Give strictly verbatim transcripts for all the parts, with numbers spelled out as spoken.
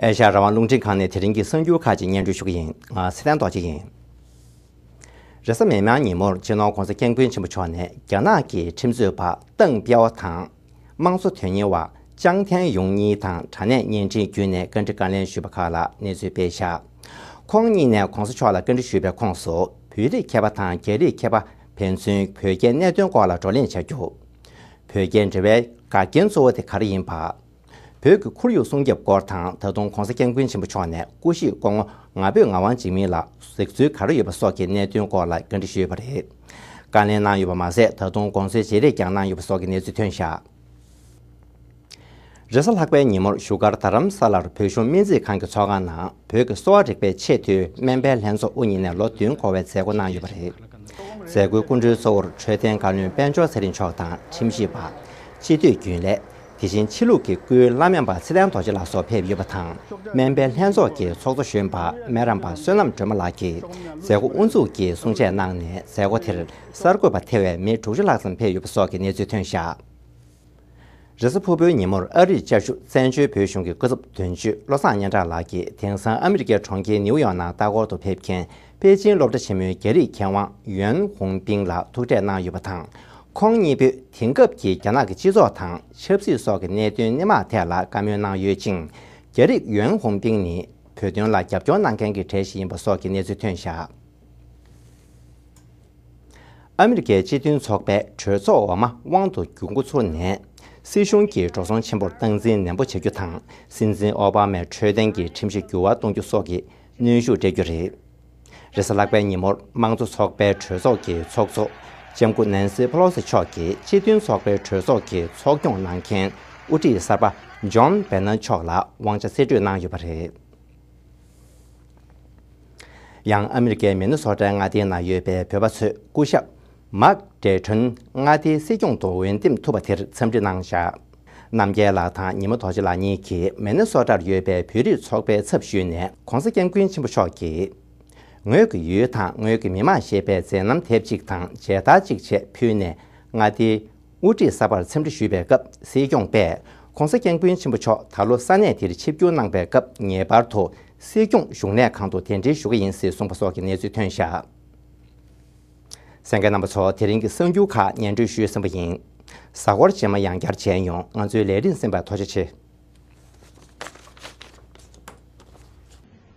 ཨེ་ཤ་ཡ་རང་དབང་རླུང་འཕྲིན་ཁང་ནས་དེ་རིང་གི་གསར་འགྱུར་ཁག་ཅིག་སྙན་སྒྲོན་ཞུ་གི་ཡིན། ང་ཚེ་བརྟན་རྡོ་རྗེ་ཡིན། རེས་གཟའ་མིག་དམར་ཉིན་མོར་སྤྱི་ནོར་༧གོང་ས་༧སྐྱབས་མགོན་ཆེན་པོ་མཆོག་ནས་རྒྱ་ནག་གི་ཁྲིམས་རྩོད་པ་ཏང་དཔལ་བ་དང་། དམངས་གཙོ་དོན་གཉེར་བ་ཅང་ཐན་ཡུང་གཉིས་དང་དྲ་གནས་བརྙན་འཕྲིན་བརྒྱུད་ནས་བཀའ་འདྲི་བཀའ་ལན་ཞུས་པ་ཁག་ལ་གནས་ཚུལ་སྤེལ་བཞག་ཁོང་གཉིས་ནས་༧གོང་ས་མཆོག་ལ་བཀའ་འདྲི་ཞུས་པའི་ཁོངས་སུ་བོད་རིགས་མཁས་པ་དང་རྒྱ་རིགས་མཁས་པ་ཕན་ཚུན་བོད་རྒྱའི་གནད་དོན་སྐོར་ལ་བགྲོ་གླེང་བྱ་རྒྱུ། བོད་རྒྱའི་འབྲེལ་བའི་འགག་རྐྱེན་གཙོ་བོ་དེ་ག་རེ་ཡིན་པ། བོད་ཀྱི་ཁོར་ཡུག་སྲུང་སྐྱོབ་སྐོར་དང་ད་དུང་༧གོང་ས་༧སྐྱབས་མགོན་ཆེན་པོ་མཆོག་ནས་སྐུ་གཤེགས་སྐུ་ངོ་ང་ཕོད་ངག་དབང་འཇིགས་མེད་ལ་གཟིགས་ཚུལ་ག་རེ་ཡོད་པ་སོགས་ཀྱི་གནད་དོན་སྐོར་ལ་བཀའ་འདྲི་ཞུས་པ་རེད། བཀའ་ལན་གནང་ཡོད་པ་མ་ཟད་ད་དུང་དགོངས་ཚུལ་བརྗེ་རེས་ཀྱང་གནང་ཡོད་པ་སོགས་ཀྱི་གནས་ཚུལ་ཐོན་བཞག་རེས་གཟའ་ལྷག་པའི་ཉིན་མོར་བཞུགས་སྒར་རྡ་རམ་ས་ལར་བོད་གཞུང་སྨན་རྩིས་ཁང་གི་ཚོགས་ཁང་ནང་བོད་ཀྱི་གསོ་བ་རིག་པའི་ཆེས་མཐོའི་སྨན་པའི་ལྷན་ཚོགས་དབུ་བརྙེས་ནས་ལོ་བདུན་འཁོར་བའི་མཛད་སྒོ་གནང་ཡོད་པ་རེད། མཛད་སྒོའི་སྐུ་མགྲོན་གཙོ་བོར་འཕྲོད་བསྟེན་བཀའ་བློན་དཔལ་འབྱོར་ཚེ་རིང་མཆོག་དང་ཁྲིམས་ཞིབ་པ། སྤྱི་འཐུས་རྒྱུན་ལས། དེ་བཞིན་ཕྱི་ལུགས་ཀྱི་སྐུའི་བླ་སྨན་པ་ཚེ་བརྟན་རྡོ་རྗེ་ལགས་སོགས་ཕེབས་ཡོད་པ་དང་། སྨན་པའི་ལྷན་ཚོགས་ཀྱི་ཚོགས་གཙོ་གཞོན་པ་སྨན་རམས་པ་བསོད་ནམས་སྒྲོལ་མ་ལགས་ཀྱིས་མཛད་སྒོ་དབུ་འཛུགས་ཀྱིས་གསུང་བཤད་གནང་ནས་མཛད་སྒོ་དེར་གསར་འགོད་པ་ཐེ་བའི་མི་དྲུག་ཅུ་ལྷག་ཙམ་ཕེབས་ཡོད་པ་སོགས་ཀྱི་གནས་ཚུལ་ཐོན་བཞག་རེས་གཟའ་ཕུར་བུའི་ཉིན་མོར་ཨ་རིར་བཅའ་བཞུགས་བཙན་བྱོལ་བོད་གཞུང་གི་སྐུ་ཚབ་དོན་གཅོད་བློ་བཟང་སྙན་གྲགས་ལགས་ཀྱིས་དེང་སང་ཨ་མི་རི་ཀའི་གྲོང་ཁྱེར་ནིའུ་ཡོག་ནང་ལྟ་སྐོར་དུ་ཕེབས་མཁན་པེ་ཅིན་སློབ་གྲྭ་ཆེན་མོའི་རྒྱ་རིགས་མཁས་དབང་ཡོན་ཧུང་པིང་ལ་ཐུག་འཕྲད་གནང་ཡོད་པ་དང་། ཁོང་གཉིས་པོས་དེང་སྐབས་ཀྱི་རྒྱ་ནག་གི་སྤྱི་ཚོགས་དང་ཆབ་སྲིད་སོགས་ཀྱི་གནད་དོན་སྣེ་མང་ཐད་ལ་བཀའ་མོལ་གནང་ཡོད་ཅིང་། རྒྱ་རིགས་ཡོན་ཧུང་པིང་ནི་བོད་དོན་ལ་རྒྱབ་སྐྱོར་གནང་མཁན་གྱི་གྲས་ཤིག་ཡིན་པ་སོགས་ཀྱི་གནས་ཚུལ་ཐོན་བཞག་ཨ་མི་རི་ཀའི་སྤྱི་མཐུན་ཚོགས་པའི་གྲོས་ཚོགས་འོག་མ་དབང་དུ་བསྡུ་འགོ་ཚུགས་ནས། སྲིད་གཞུང་གི་འགྲོ་སོང་ཆེན་པོར་སྟངས་འཛིན་ནན་པོ་བྱ་རྒྱུ་དང་། སྲིད་འཛིན་ཨོ་བྷ་མའི་འཕྲོད་བསྟེན་གྱི་ཁྲིམས་གཞི་འགྱུར་བ་གཏོང་རྒྱུ་སོགས་ཀྱི་གནོན་ཤུགས་སྤྲད་རྒྱུ་རེད། རེས་གཟའ་ལྷག་པའི་ཉིན་མོར་དམངས་གཙོ་ཚོགས་པའི་གྲོས་ཚོགས་ཀྱི་ཚོགས་གཙོ་ལྕམ་སྐུ་ནན་སི་ཕེ་ལོ་སི་མཆོག་གིས་སྤྱི་མཐུན་ཚོགས་པའི་གྲོས་ཚོགས་ཀྱི་ཚོགས་སྐྱོང་གནང་མཁན་དབུ་ཁྲིད་གསར་པ་ཇོན་བྷེ་ནན་མཆོག་ལ་དབང་ཆ་གསེད་བཀྲོལ་གནང་ཡོད་པ་རེད། ཡང་ཨ་མི་རི་ཀའི་མི་ནི་སོ་ཊའི་མངའ་སྡེའི་ནང་ཡོད་པའི་བོད་པ་ཚོས་སྐུ་ཞབས་མཱག་ཌེ་ཁྲོན་མངའ་སྡེའི་སྲིད་སྐྱོང་དུ་འོས་འདེམས་ཐུབ་པ་དེར་འཚམས་འདྲི་གནང་བཞག་རྣམ་རྒྱལ་ལགས་དང་ཉི་མ་རྡོ་རྗེ་ལགས་གཉིས་ཀྱིས་མི་ནི་སོ་ཊར་ཡོད་པའི་བོད་རིགས་ཚོགས་པའི་ཚབ་ཞུས་ནས་༧གོང་ས་༧སྐྱབས་མགོན་ཆེན་པོ་མཆོག་གིས། ངོས་ཀྱི་ཡུལ་དང་ངོས་ཀྱི་མི་དམངས་ཞེས་པའི་མཛད་རྣམ་དེབ་ཅིག་དང་མཇལ་དར་ཅིག་བཅས་ཕུལ་ནས་མངའ་སྡེའི་དབུ་ཁྲིད་གསར་པར་འཚམས་འདྲི་ཞུས་པའི་སྐབས་སྲིད་སྐྱོང་པས་༧གོང་ས་༧སྐྱབས་མགོན་ཆེན་པོ་མཆོག་ད་ལོ་ས་གནས་དེར་ཆིབས་བསྒྱུར་གནང་པའི་སྐབས་ངེས་པར་དུ་སྲིད་སྐྱོང་བཞུགས་གནས་ཁང་དུ་གདན་འདྲེན་ཞུ་གི་ཡིན་ཞེས་གསུངས་པ་སོགས་ཀྱི་གནས་ཚུལ་ཐོན་བཞག་གསན་མཁན་རྣམ་པ་ཚོ། དེ་རིང་གི་གསར་འགྱུར་ཁག་སྙན་སྒྲོན་ཞུས་ཟིན་པ་ཡིན། གཟའ་འཁོར་རྗེས་མ་ཡང་བསྐྱར་མཇལ་ཡོང་། ང་ཚོའི་ལས་རིམ་གསན་པར་ཐུགས་རྗེ་ཆེ།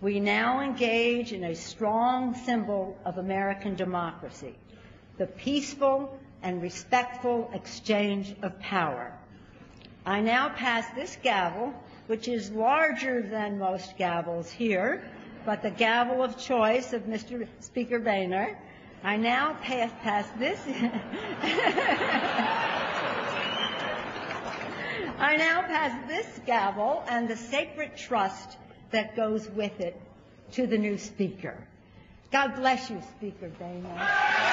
We now engage in a strong symbol of American democracy, the peaceful and respectful exchange of power. I now pass this gavel, which is larger than most gavels here, but the gavel of choice of Mister Speaker Boehner. I now pa-, pass this. I now pass this gavel and the sacred trust that goes with it to the new speaker. God bless you, Speaker Boehner.